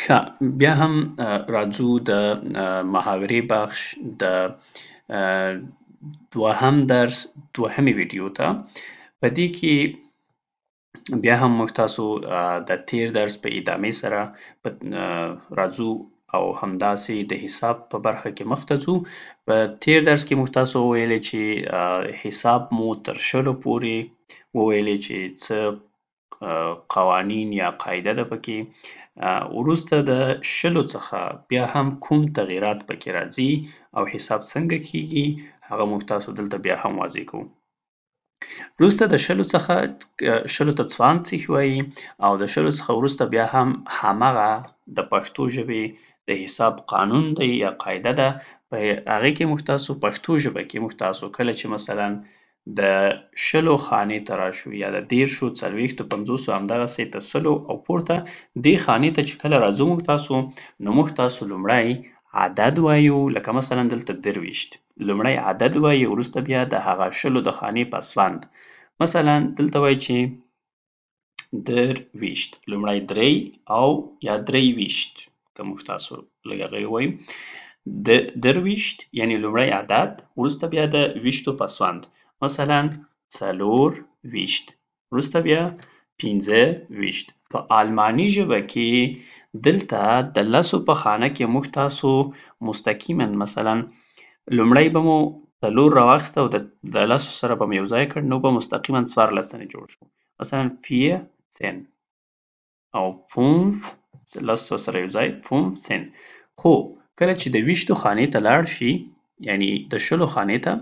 ښه، بیا هم راځو د محاورې بخش د دوهم درس دوهمې ویډیو ته. په دې کې بیا هم موږ تاسو د تیر درس په ادامې سره راځو او همداسې د حساب په برخه کې مخته ځو. په تیر درس کې موږ تاسو وویلې چې حساب مو تر 20 پورې وویلې چې څه قوانین یا قاعده ده پکې. وروسته د 20 څخه بیا هم کوم تغیرات پکې راځي او حساب څنګه کیږي هغه موږ تاسو دلته بیا هم واضح کوو. وروسته د 20 څخه 20 ته 20 وایي او د 20 څخه وروسته بیا هم هماغه د پښتو ژبې د حساب قانون دی یا قاعده ده. په هغې کې موږ تاسو پښتو ژبه کې موږ تاسو کله چې مثلا د 20 خانې ته راشو یا د 30، 40، 50 همدغسې تر 100 او پورته دې خانې ته چې کله راځو موږ تاسو، نو موږ تاسو لومړی عدد وایو، لکه مثلا دلته 23 لومړی عدد وایو، وروسته بیا د هغه 20 د خانې پسوند. مثلا دلته وایي چې 23 لومړی 3 او یا 23 که موږ تاسو لږ هغه ووایو 23 یعنی لومړی عدد، وروسته بیا د ویشتو پسوند، مثلا 24، وروسته بیا 25. په آلماني ژبه کې دلته د 10 په خانه کې موږ تاسو مستقیما مثلا لومړی به مو 4 راواخیسته او د 10 سره به مو یو ځای کړ، نو به مستقیما 14 ځنې جوړ شو. مثلا 14 او 5 10 سره یو ځای 15. خو کله چې د ویشتو خانې ته لاړ شي، یعنی د 20 خانې ته،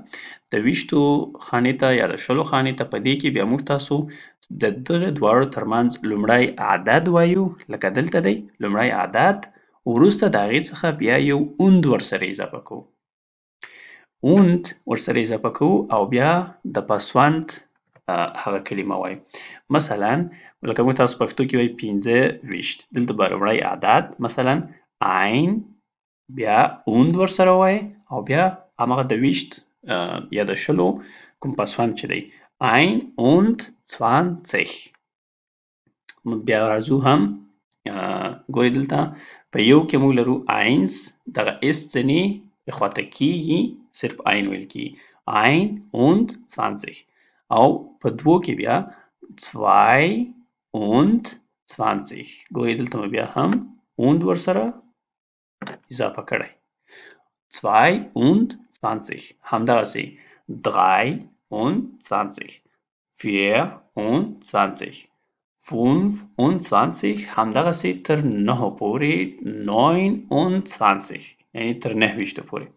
د ویشتو خانې ته یا د 20 خانې ته، په دې کې بیا موږ تاسو د دغه دواړو ترمنځ لومړی عدد وایو، لکه دلته دی لومړی عدد، وروسته د هغې څخه بیا یو und ورسره اضافه کوو، und ورسره اضافه کوو او بیا د پسوند هغه کلمه وایو. مثلا لکه موږ تاسو پښتو کې وایو 25، دلته به لومړی عدد مثلا ein، بیا und ورسره وایي او بیا هماغه د ویشت یا د 20 کوم پسوند چې دی ein und 20. بیا راځو هم ګورئ دلته په یو کې موږ لرو eins، دغه اس ځنې خواته کیږي، صرف ein ویل کیږي، ein und 20. او په دوو کې بیا zwei und 20. ګورئ دلته مو بیا هم und ورسره اضافه کړی، zwei und 20. همدغسې drei und 20، vier und 20، 25، همدغسې تر 9 پورې 29، یعنی تر 29 پورې.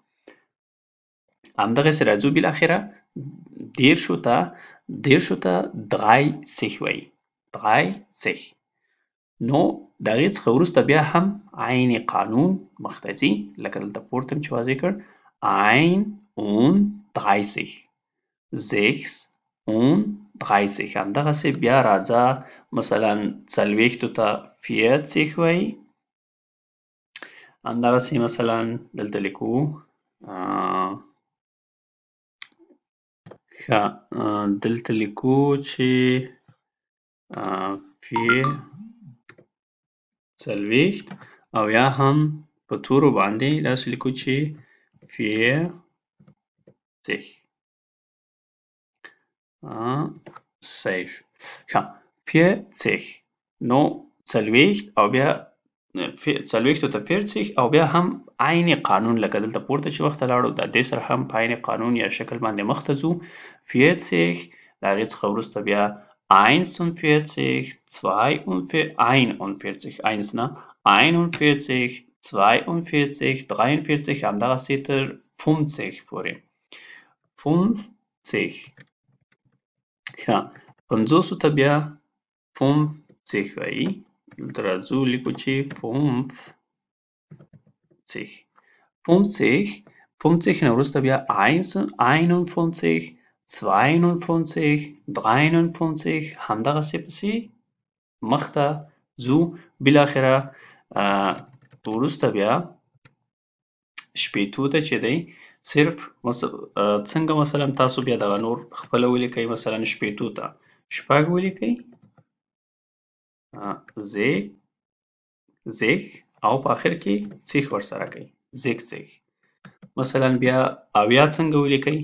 همدغسې راځو بالاخره 30 ته، 30 ته 30 وایي، 30. نو د هغې څخه وروسته بیا هم عین قانون مخته ځي، لکه دلته پورته مې چې واضح کړ، ein und 30، sechs und 30. همدغسې بیا راځه مثلا 40 ته 40 وایي، همدغسې مثلا دلته لیکو ښه، دلته لیکو چې 40 او یا هم په تورو باندې داسې لیکو چې 40. صحیح شو. ښه، 40 نو 40 او بیا 40 ته 40 او بیا هم عین قانون لکه دلته پورته چې وخته لاړو د دې سره هم په عین قانون یا شکل باندې مخته ځو. 40 د هغې څخه وروسته بیا 41، 42، 1 نه 41، 42، 43، همدغسې تر 50 پورې، 50. ښه، 50 ته بیا 50 وایي، دلته راځو لیکو چې 50، 50، 50 نه وروسته بیا 51، 52، 53، همدغسې پسې مخته ځو. بالاخره وروسته بیا 60 ته چې دی صرف څنګه مثلا تاسو بیا دغه نور خپله ولیکئ، مثلا 60 ته 6 ولیکئ، زیک او په آخر کې zig ورسره کوي، sechzig. مثلا بیا اویا څنګه ولیکئ؟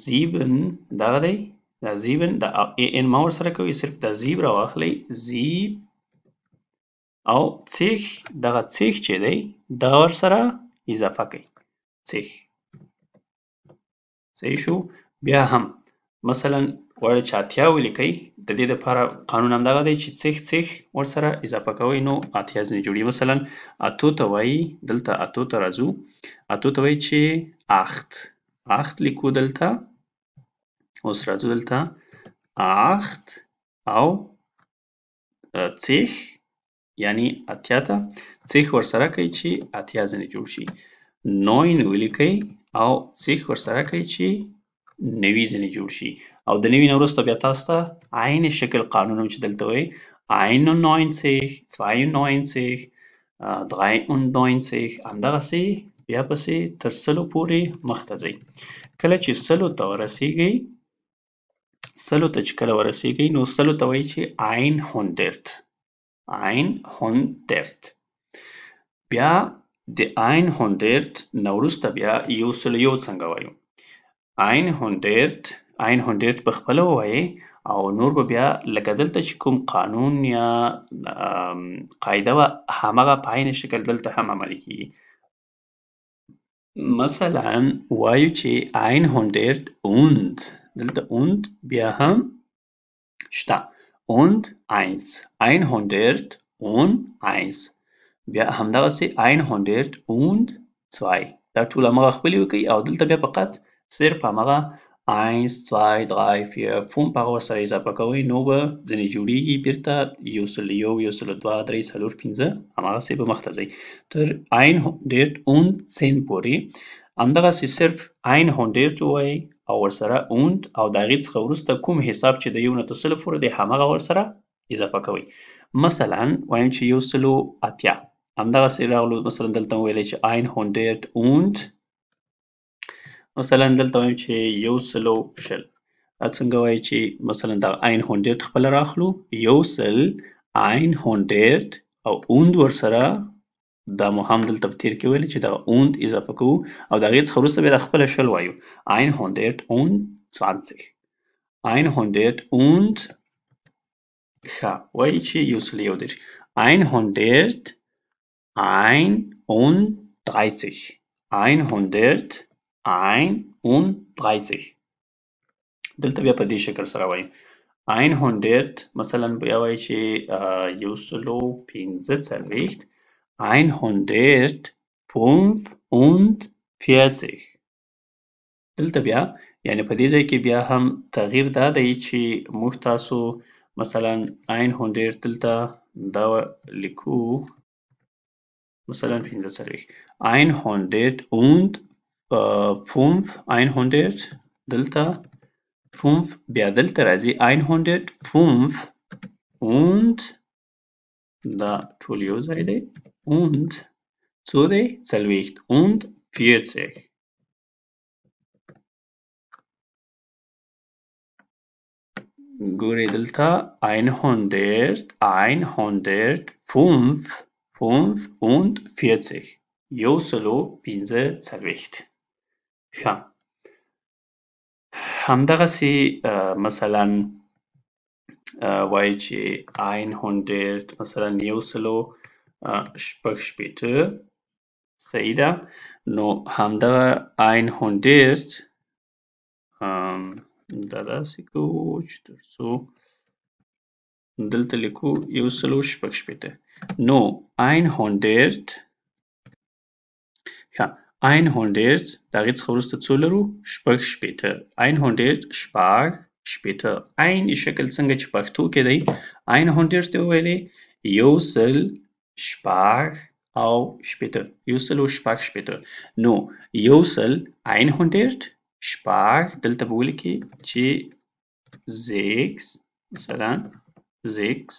sieben دغه دی، دا sieben د e n ما ورسره کوي، صرف دا sieb راواخلئ، sieb او zig، دغه zig چې دی دغه ورسره اضافه کوي، zig. صحیح شو. بیا هم مثلا غواړئ چې اتیا ولیکئ، د دې دپاره قانون همدغه دی چې zig zig ورسره اضافه کوئ نو اتیا ځینې جوړېږي. مثلا اتو ته وایي، دلته اتو ته راځو، اتو ته وایي چې acht، acht لیکو دلته. اوس راځو دلته acht او zig یعنی اتیا ته zig ورسره کوي چې اتیا ځینې جوړ شي. neun ولیکئ او zig ورسره کوي چې نوي ځینې جوړ شي. او د نوي نه وروسته بیا تاسو ته عین شکل قانون هم چې دلته وایي 91، 92، 93، همدغسې بیا پسې تر سلو پورې مخته ځئ. کله چې سلو ته ورسیږئ، سلو ته چې کله ورسیږئ نو سلو ته وایي چې 100، 100. بیا د 100 نه وروسته بیا یو سل یو څنګه وایو؟ 100، 100 په خپله ووایئ او نور به بیا لکه دلته چې کوم قانون یا قاعده وه همغه په عین شکل دلته هم عملي کیږي. مثلا وایو چې 100 und، دلته und بیا هم شته، und eins، 101، بیا همدغسې 102. دا ټول همغه خپلې وکړئ او دلته بیا فقط صرف همغه 1 2 3 4 5 هغه ورسره اضافه کوئ نو به ځینې جوړیږي بیرته یو سل یو، یو سل دوه، درې، څلور، پنځه، هماغسې به مخته ځئ تر 110 پورې. همدغسې صرف 100 ووایئ او ورسره und او د هغې څخه وروسته کوم حساب چې د یو نه تر سلو پورې دی همغه ورسره اضافه کوئ. مثلا وایم چې یو سلو اتیا، همدغسې راغلو. مثلا دلته ویلی چې 100 und، مثلا دلته وایم چې یو سلو شل. دا څنګه وایي چې مثلا دغه 100 خپله راخلو، یو سل 100 او und ورسره، دا مو هم دلته په تېر کې ویل چې دغه und اضافه کوو او د هغې څخه وروسته بیا دا خپله شل وایو، 120، 100 und ښه وایي چې یو سل یو دېرش، 131، 131. دلته بیا په دې شکل سره وایو 100، مثلا بیا وایي چې یو سلو پنځه څلوېښت، 145. دلته بیا یعنی په دې ځای کې بیا هم تغییر دا دی چې موږ تاسو مثلا 100 دلته دا لیکو، مثلا پنځه څلوېښت، 105، 100 دلته 5 بیا دلته راځي 105 und دا ټول یو ځای دی، und څو دی؟ څلوېښت، und 40. ګورئ دلته 100، 105، 45، یو سلو پنځه څلوېښت. ښه، همدغسې مثلا وایي چې 100 مثلا یو سلو شپږ شپېته، صحیح ده. نو همدغه 100 دا داسې کوو چې تر څو دلته لیکو یو سلو شپږ شپېته. نو 100، ښه 100 د هغې څخه وروسته څو لرو؟ شپږ شپېته، 100 شپږ شپېته. عین شکل څنګه چې پښتو کې دی، 100 دی وویلې یو سل شپږ او شپېته، یو سل او شپږ شپېته. نو یو سل 100 شپږ دلته به ولیکي چې sechs، مثلا sechs،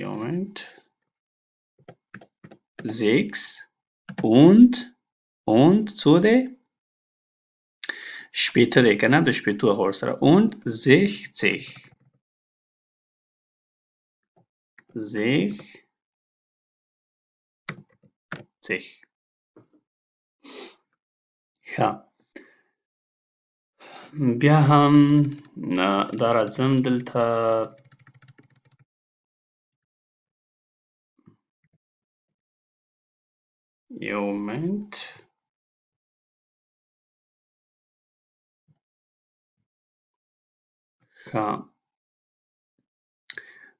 یو منټ، sechs und und څو دی؟ شپېته دی که نه، د شپېتو هغه ورسره und sechzig. 60. ښه، بیا هم دا راځم دلته یو منټ. ښه،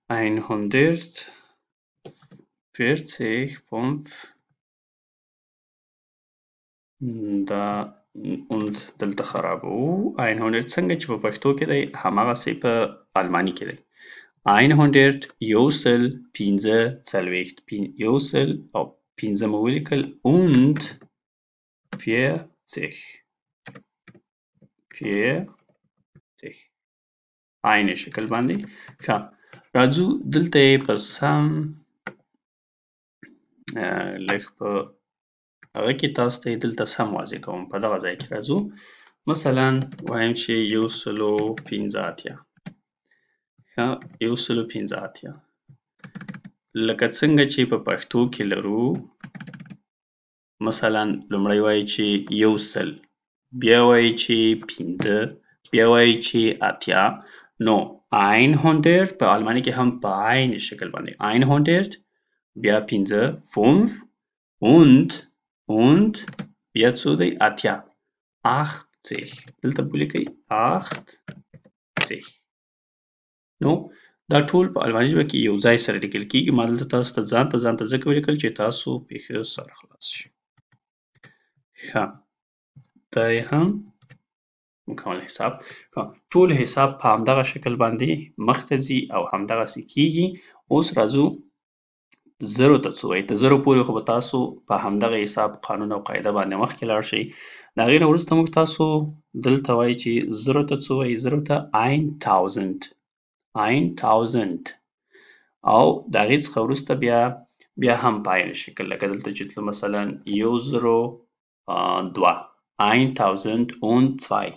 140 دا und دلته خرابوو. 100 څنګه چې په پښتو کې دی هماغسې په آلماني کې دی. 100 145، 105 مو ولیکل und 40 40 عین شکل باندې. ښه، راځو دلته یې په سم لږ په هغه کې تاسو ته یې دلته سم واضح کوم. په دغه ځای کې راځو، مثلا وایم چې 185. ښه، 185 لکه څنګه چې په پښتو کې لرو. مثلا لومړی وایي چې 100، بیا وایي چې 5، بیا وایي چې 80. نو 100 په آلماني کې هم په عین شکل باندې 100 بیا 5 5 und بیا څو دی 80 80. دلته ولیکئ 80. نو دا ټول په آلماني ژبه کې یو ځای سره لیکل کېږي. ما دلته تاسو ته ځان ته ځکه ولیکل چې تاسو پرې ښه سر خلاص شي. ښه، دا یې هم مکمل حساب. ټول حساب په همدغه شکل باندې مخته ځي او همدغسې کېږي. اوس راځو زرو ته څه وایي. د زرو پورې خو به تاسو په همدغه حساب قانون او قاعده باندې مخکې لاړ شئ. د هغې نه وروسته موږ تاسو دلته وایي چې زرو ته څه وایي. زرو ته 1000 1000 او د هغې څخه وروسته بیا هم په عین شکل لکه دلته چې تلو مثلا 102 1002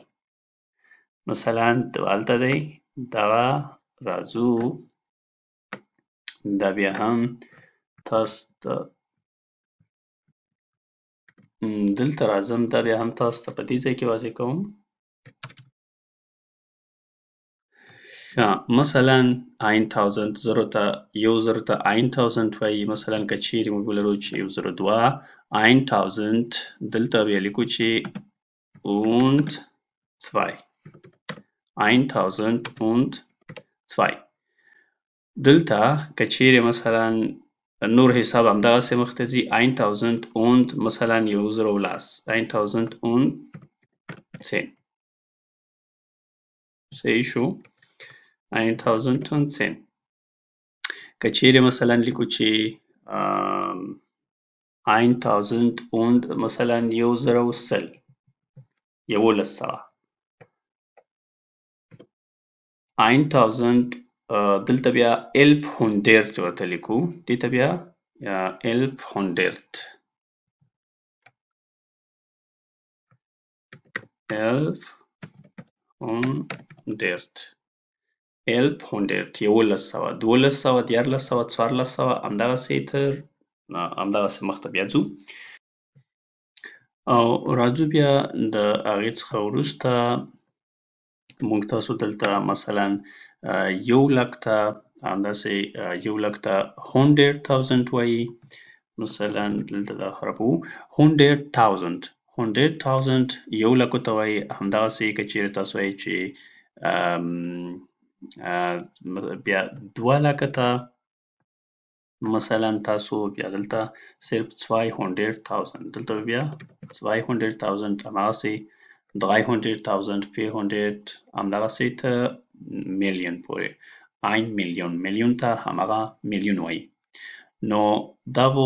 مثلا هلته دی. دغه راځو دا بیا هم تاسو ته دلته راځم، دا بیا هم تاسو ته په دې ځای کې واضح کوم. ښه، مثلا 1000 زرو ته 1000 ته 1000 وایي. مثلا که چیرې موږ ولرو چې 102 1000 دلته بیا لیکو چې und zwei 1002. دلته که چیرې مثلا نور حساب همدغسې مخته ځي 1000 und مثلا 1010 1010 صحیح شو 1010. که چیرې مثلا لیکو چې 1000 und مثلا 1100 1000 دلته بیا 1100 ورته لیکو. دې ته بیا 1100 1100 1100 1100 1200 1300 1400 همدغسې تر همدغسې مخته بیا ځو. او راځو بیا د هغې څخه وروسته موږ تاسو دلته مثلا 1 لک ته همداسې 1 لک ته 100,000 وایي. مثلا دلته دا خرابوو 100,000 100,000 1 لکو ته وایي. همدغسې که چیرې تاسو وایئ چې بیا 2 لکه ته مثلا تاسو بیا دلته صرف 200,000 دلته بیا 200,000 هماغسې 300,000 400 همدغسې ته میلیون پورې 1 میلیون میلیون ته هماغه میلیون وایي. نو دا و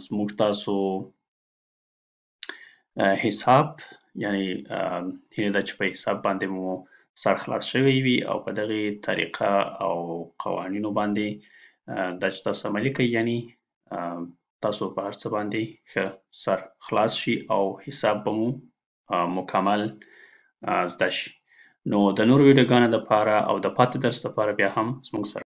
زموږ تاسو حساب، یعنی هیله ده چې په حساب باندې مو سر خلاص شوی وي او په دغې طریقه او قوانینو باندې دا چې تاسو عملي کوئ، یعنی تاسو په هر څه باندې ښه سر خلاص شي او حساب به مو مکمل زده شي. نو د نورو ویډیوګانو دپاره او د پاتې درس دپاره بیا هم زموږ سره